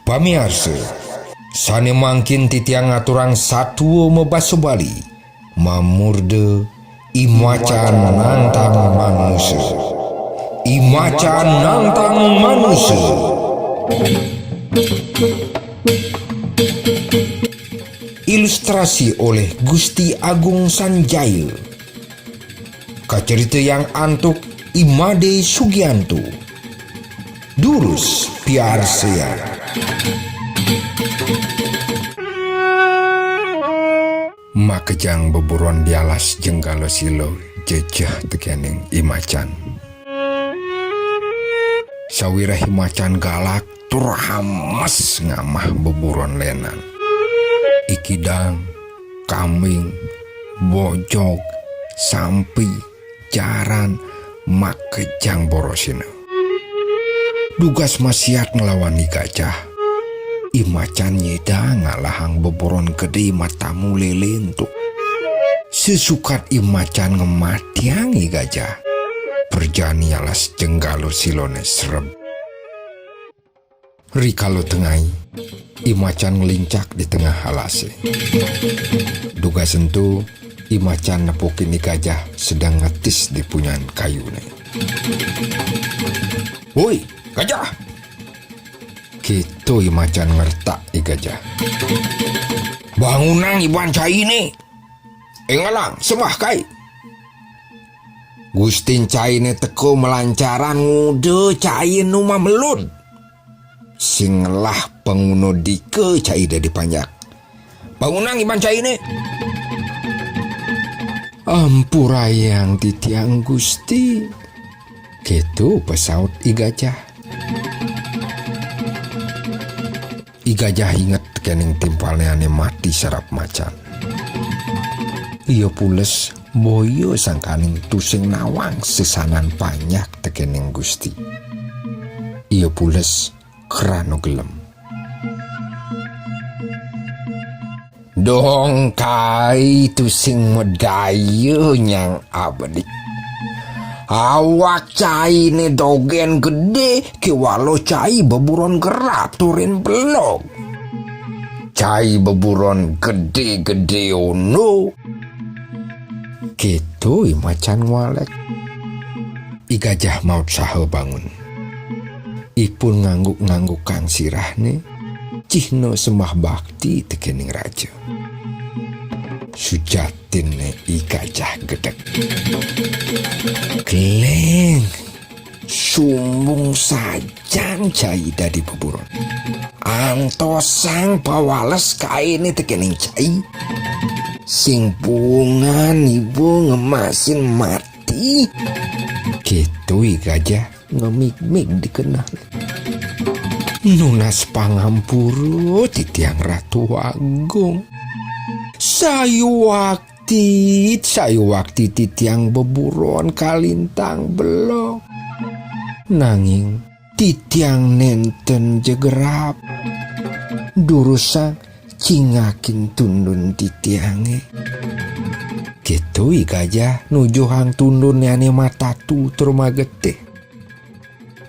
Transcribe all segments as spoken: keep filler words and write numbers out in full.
Pamiarsa, sane mangkin titiang ngaturang satua mabasa Bali, mamurda I Macan nantang manusa. I Macan nantang manusa. Ilustrasi oleh Gusti Agung Sanjaya. Kacaritayang antuk I Made Sugianto. Durus piarsayang. Makejang beburon di alas Jenggala Sila jejeh tekening I Macan. Sawireh I Macan galak tur ames ngamah beburon lenan. I kidang, kambing, bojog, sampi, jaran, makejang borosina. Dugas masiat nglawan I Gajah, I Macan nyidang ngalahang beburon gede matamu lele ento. Sesukat I Macan ngamatiang I Gajah, prajani alas Jenggala Silane sereb. Rikala tengai, I Macan nglincak di tengah alase. Dugas ento, I Macan nepukin I Gajah sedeng ngetis di punyan kayune. "Woi, Gajah!" Keto I Macan ngertak I Gajah. "Bangunang iban caine! Engelang, sembah kai!" Gustin caine teka malancaran nguda cai enu mamelud. Sing ngelah panguna dika cai dadi panjak. "Bangunang iban caine!" "Ampurayang titiang Gusti," keto pasaut I Gajah. I Gajah inget tekening timpalne ane mati sarep macan. Ia pules boya sangkaning tusing nawang sesanan panjak tekening Gusti. Ia pules krana gelem. Dong kai tusing madaya nyang abdi. Awak caine dogen gede, kewala cai beburon gerap turin belog. Cai beburon gede-gede ono. Keto I Macan ngwalek. I Gajah maut saha bangun. Ipun ngangguk-nganggukang sirahne, cihna sembah bakti tekening raja. Sujatinne I Gajah gedeg. Keleng, sumbung sajan cai dadi beburon. Antosang pawales kaine tekening cai. Sing bungan iba ngemasin mati. Keto I Gajah ngemigmig di keneh. Nunas pangampura titiang Ratu Agung. Sayuwakti, sayuwakti titiang beburon kalintang belog. Nanging titiang nenten ja gerap. Durusang cingakin tundun titiange. Keto I Gajah nujuhang tundunne ane matatu tur magetih.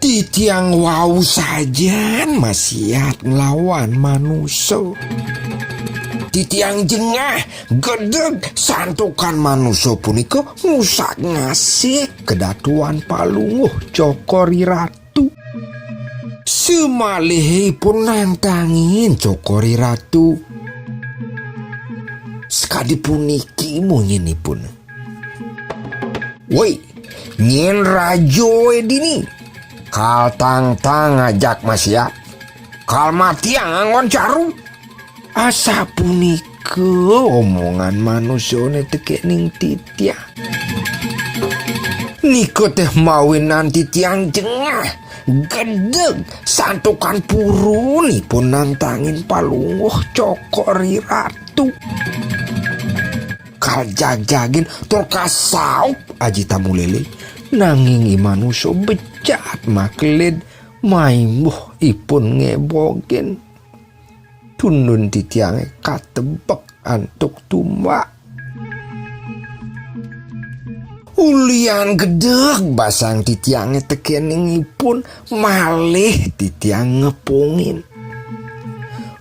Titiang wau sajan masiat nglawan manusa. Titiang jengah, gedeg, santukan manusa punika ngusak-ngasik kedatuan Palungguh Cokor I Ratu. Semalihipun nantangin Cokor I Ratu. Sakadi puniki munyinipun. Woi, nyen rajoe dini. Kal tangtang ngajak masiat. Kal matiang anggon caru. Asapunika omongan manusane tekening titiang. Nika teh mawinan titiang jengah, gedeg, santukan purunipun nantangin Palungguh Cokor I Ratu. Kal jagjagin tur kasaup aji tamu lele, nanging I manusa becat makelid maimbuh ipun ngebogin. Tundun titiange katebek antuk tumbak. Ulian gedeg basang titiange tekening ipun, malih titiang ngepungin.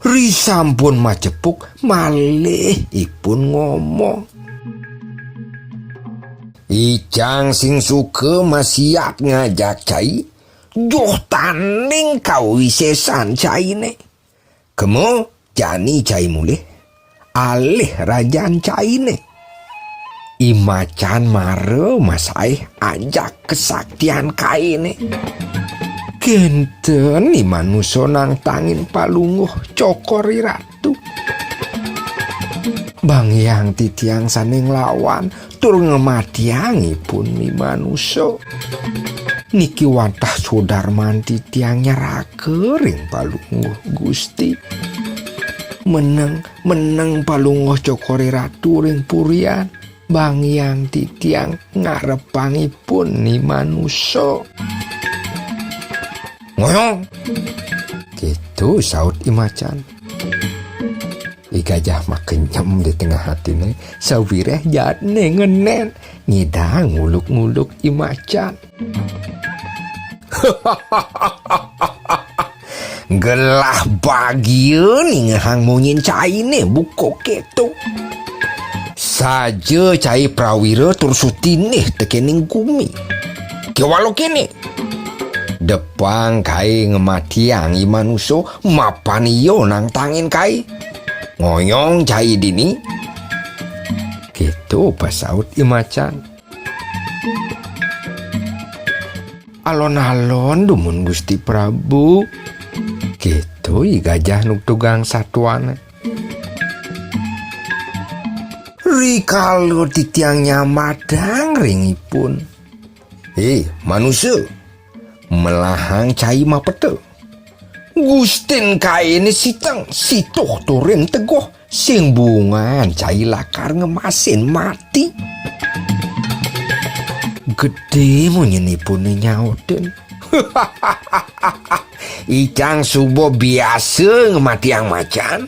Risampun macepuk malih ipun ngomong. Icang sing suka masiat ngajak cai, joh tanding kawisesan caine. Kema jani cai mulih, alih rajan caine. I macan mara masaih ajak kesaktian kaine. Kenten i manusa nangtangin palungguh Cokor I Ratu. Bangiang titiang sane nglawan tur ngamatiang ipun i manusa. Niki wantah sodarman titiang nyeraka ring palungguh Gusti. Meneng, meneng palungguh Cokor I Ratu ring purian, bangiang titiang ngarepang ipun i manusa. Ngoyong. Gitu saut i macan. I gajah makenyem di tengah atine, sawireh jatne ngenen, ngidang nguluk-nguluk i macan. Gelah bagia ningehang munyin caine buka keto. Saja cai prawira tur sutinih tekening gumi. Kewala kene. Depang kai ngamatiang i manusa mapan iya nangtangin kai. Ngoyong cai dini. Keto pasaut i macan. Alon-alon dumun Gusti Prabu. Keto i gajah nugtugang satuane. Rikala titiang nyambatang ring ipun. He, manusa, melahang cai mapeta. Gustin kaine siteng, situh turin teguh, sing bungan cai lakar ngemasin mati. Gede munyin ipune nyautin. Icang suba biasa ngamatiang macan.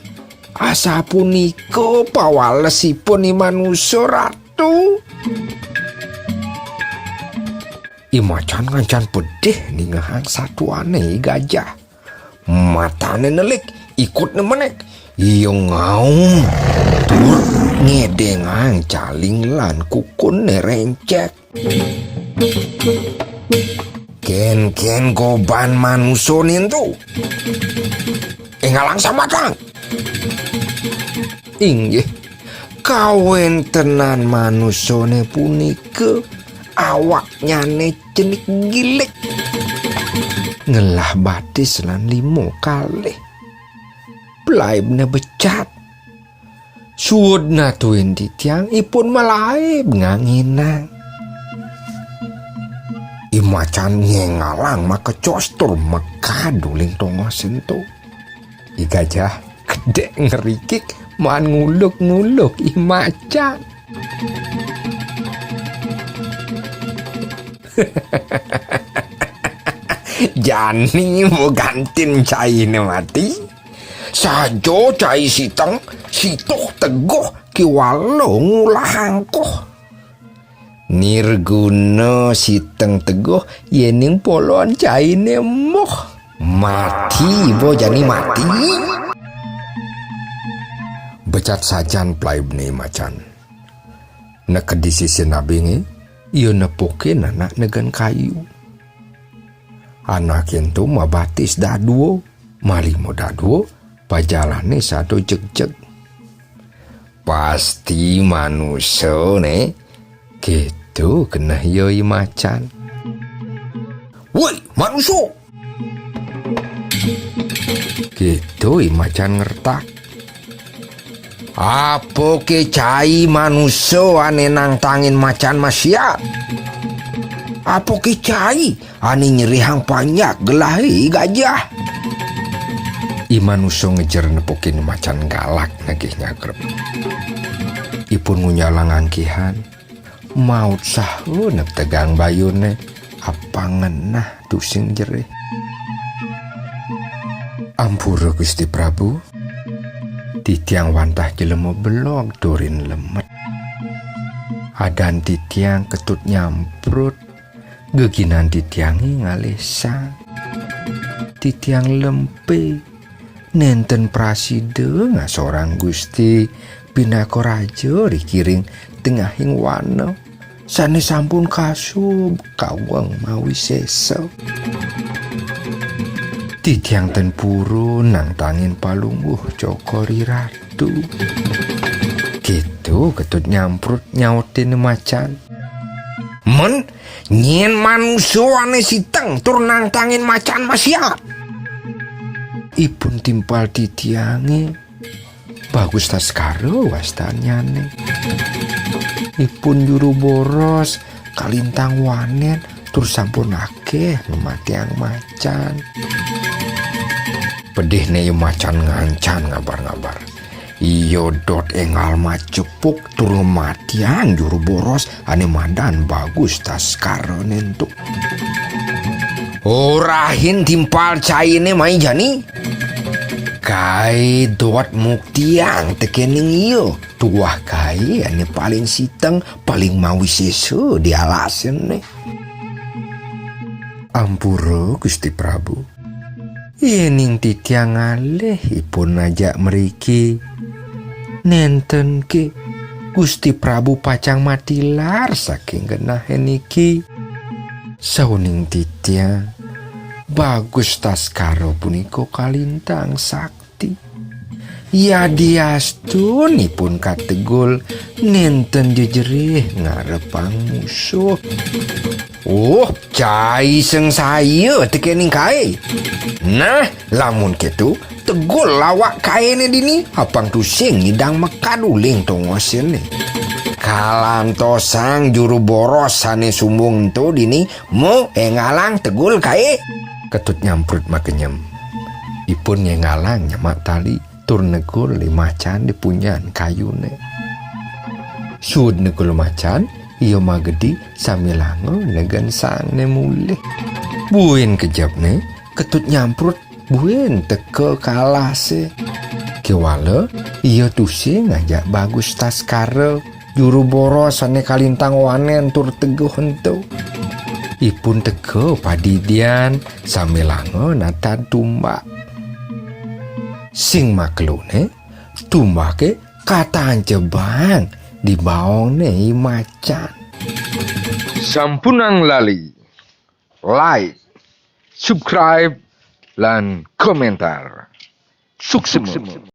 Asapunika pawalesipun i manusa, Ratu. I macan ngancan pedih ningehang satuane i gajah. Matane nelik, ikutne menek. Iya ngaum tur ngedengang caling lan kukunne rencek. Ken-ken goban manusane ento. Engalang samatang. Inggih, kawentenan manusane punika awaknyane cenik gilik. Ngelah batis lan lima kalih. Plaibne becat. Suud natuin titiang ipun malaib nganginang. I macan ngengalang makecos tur mekad uling tongos ento. I gajah kedek ngerikik maan nguluk-nguluk i macan. Jani bo gantin caine mati. Saja cai siteng, situh teguh kiwala ngulah angkuh. Nirguna siteng teguh yening polon caine moh. Mati bo jani mati. Becat sajan plaibne macan. Neked di sisin abinge, iya nepukin anak negen kayu. Anake ento mabatis dadua, malima dadua, pajalane sada jegjeg. Pasti manusa ne, keto keneh iya i macan. Woi, manusa! Keto i macan ngertak. Apake cai manusa ane nangtangin macan masiat? Apake cai ane nyerihang panjak gelahe i gajah? I manusa ngejer nepukin macan galak nagih nyagrep. Ipun ngunyalang angkihan. Maut saha neptegang bayune, apang ngenah tusing jerih. Ampura Gusti Prabu, titiang wantah jelema belog turin lemet. Adan titiang ketut nyamprut, geginan titiange ngalih sang. Titiang lempe, Nénten prasida ngasorang Gusti pinaka raja ri kiring tengahing wana, sané sampun kasub kaweng mawisésa. Titiang ten purun nangtangin Palungguh Cokor I Ratu. Kéto Ketut Nyamprut nyautin macan. "Men, nyén manusa ané siteng tur nangtangin macan masiat?" Ipun timpal titiangé Bagus Taskara wastannyané. Ipun juru boros kalintang wanén tur sampun akéh ngamatiang macan. Pedihné ia macan ngancan ngabar-ngabar. Ia dot énggal macepuk tur ngamatiang juru boros ané madan Bagus Taskara nénto. "Orahin timpal cainé mai jani. Kaé dot muktiang tekéning ia tuah kaé ané paling siteng, paling mawisésa di alasé né." "Ampura, Gusti Prabu. Yéning titiang ngalih ipun ajak mriki, nénten ké Gusti Prabu pacang matilar saking genahé niki. Sauning titiang, Bagus Taskara punika kalintang sakti. Yadiastun ipun kategul, nénten jejerih ngarepang musuh." "Oh, cai sangsaya tekéning kaé. Nah, lamun kéto, tegul awak kaéné dini, apang tusing nyidang mekad uling tongosé." "Kalantosang juru boros sané sumbung ento dini, mu énggalang tegul kaé." Ketut Nyamprut makenyem. Ipun ngénggalang nyemak tali tur negul I Macan di punyan kayuné. Suud negul macan, ia magedi sambilanga negen sangné mulih. Buin kejepné, Ketut Nyamprut buin teka ka alasé. Kéwala ia tusing ngajak Bagus Taskara, juru boros sané kalintang wanén tur teguh ento. Ipun teka padidian sambilanga natad tumbak. Sing makeluné, tumbaké katancebang di baongné I Macan. Sampunang lali like, subscribe, lan komentar. Suksma.